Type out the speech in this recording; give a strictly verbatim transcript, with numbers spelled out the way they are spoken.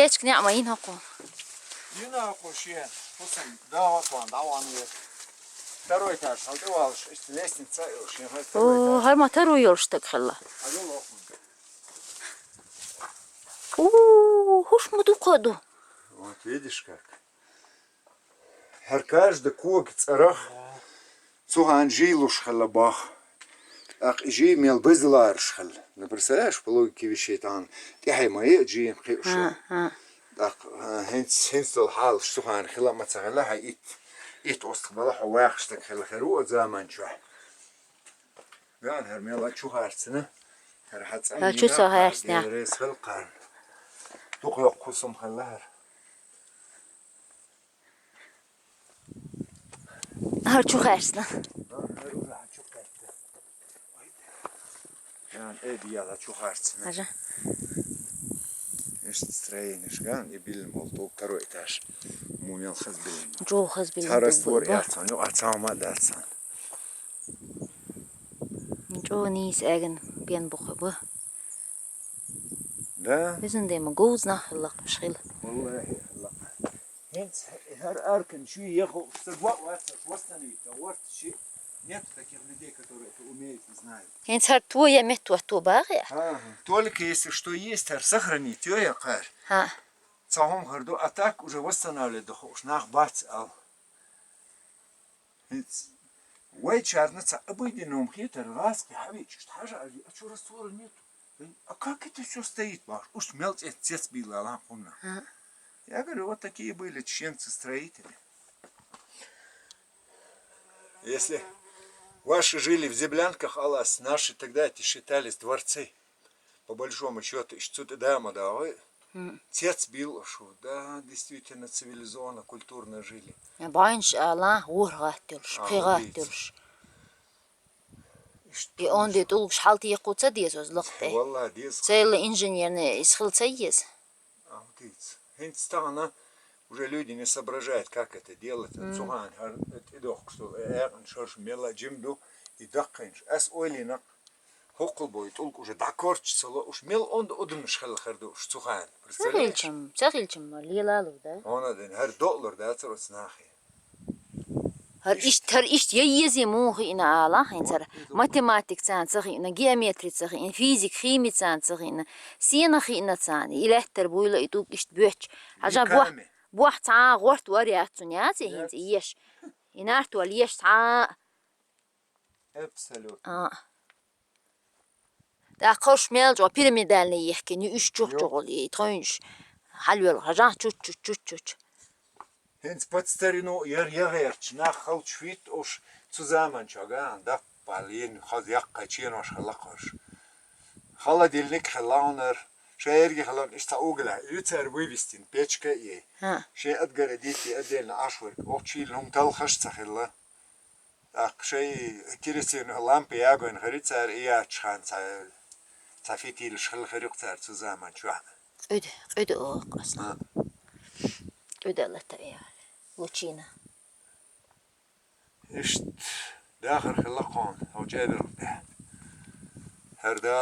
Эчк неӀ ма йина хӀокхо. Йина хӀокхо шен. ХӀусам дагӀа тхона, дӀаван ве. Второй этаж, хьал тӀе валаш, иштта лестница йолаш, шен хӀай второй О, этаж. ХӀара ма таро йолаш стаг хилла. Хьал йолаш хӀун. О, хӀуш ма дукха ду. Вот видишь как. ХӀара каждый кога цӀерах цу хана жий луш хилла бах. ТӀаккха и жий мел базлараш хилла. Ну, представляешь, по логике вещей, тахана тӀехье ма е жий кхиуша. ХӀа, хӀа. ТӀаккха, а, хӀинц, хӀинц дола хьалаш цу хана хила ма ца хилла, хьай итт, итт остах бала хьо вахаш стаг хилла хир ву оцу заман чохь. Ган хӀара мел а чу харцна. ХӀара хьа цӀа ХӀара чу со хьаьрсна. Рес хилла кхарна. Дукха йоккха хӀусам хилла хӀара. ХӀара чу хаьрцна. Ян, э, дияла чу харцна. Хьажа. Иштта строенеш ган, и биллина болу ту второй этаж. Му мел хаза биллина. Чу хаза биллина. Цхьа раствор яц, ну, а цхьа ма дац. Чу нийса эган бен бу хьо бу. Да? Изан дема говза нах хилла, хила. Валлахи, хилла. ХӀинца хӀара аркан шуьйра яхо, стаг ваъ вацаш, восстановить, а вот ши-, нет таких людей, которые это умеют и знают. ХӀинца хӀара то я метто то багӀе? Ага. Только если что есть, хӀара сохранить, ё я кхар. Ха. Ца хӀума хӀара ду, а так уже восстанавливать ду хууш нах бац ал. ХӀинца вайчарна ца обыденном хетар гӀаскхи хьавечуш, хьажа ари, а чу раствора нету. А как это всё стоит, баш? Уж мел цец, цец била лан хунна. Ха. Я говорю, вот такие были чеченцы-строители. Если ваши жили в землянках, алас, наши тогда эти считались дворцы. По большому счёту, иш цу тӀе дама дагӀой. Цец бил шу, да, действительно цивилизованно, культурно жили. Байнаш ала, ворхӀ гӀаттуьлуш, А, пхи гӀаттуьлуш. И онде тӀулгаш хьал текху ца деза оз лакхте. Валла, деза. Цела инженерный ис хил ца еза. А, вот видите. ХӀинца тахана уже люди не соображают, как это делать. Цуган хӀар, это идох, что, э, э, шарш мела жим ду, и даккхинш. Ас ойлинак, хӀокхул бой, тӀулг уже дӀакорчу ца ло, уж мел онда удамаш хилла хир ду уж цу хана. Ца Представляешь? Хилчам, ца хилчам, ма лелалур да? Хьона ден, хӀара доълур да, цара оцу нахе. ХӀара ишт, хӀара ишт я езий муха хиъна ала, хӀинца хӀара Вот, и ду. Математик царна ца хиъна, геометри ца хиъна, физик, хими царна ца хиъна, сена хиъна царна, и лаьттара буйла, и тӀулг ишт боьттуш. Хьажа бохь, Веками. Бохь цхьа а гӀорт вар яц цунна яц, и хӀинца Яц. Еш. И нарт вал еш цхьа а. Абсолютно. А. ТӀаккха хӀорш мел чӀогӀа пирамидальный ехкина, уьш чухчухула, и тхойнаш хьалвелла, хьажахь, чуть-чуть, чуть-чуть. ХӀинца под старину яр ягӀерча, нах халчу фит уш цу заманчохь, а, даппал, ен хаза яккхай ченош хилла кхуш. Холодильник хилла хьунар, шаерги хилла, иштта угля, ю цара вывести, печка а ей. Ха. Шен отгородить отдельно Ӏаш верг, охчийла хӀума талхаш а ца хилла. ТӀаккха шайн керосин лампа ягойн хири цара, и яцчу хана цхьа, цхьа фитилаш хила хири-кх цара цу заман чохь. Къуьда, къуьда оха къасна. А. Къуьда лата я. Лучина. Иштта дахар хила кхуна, хьо чӀерарх тӀехь. ХӀара Дала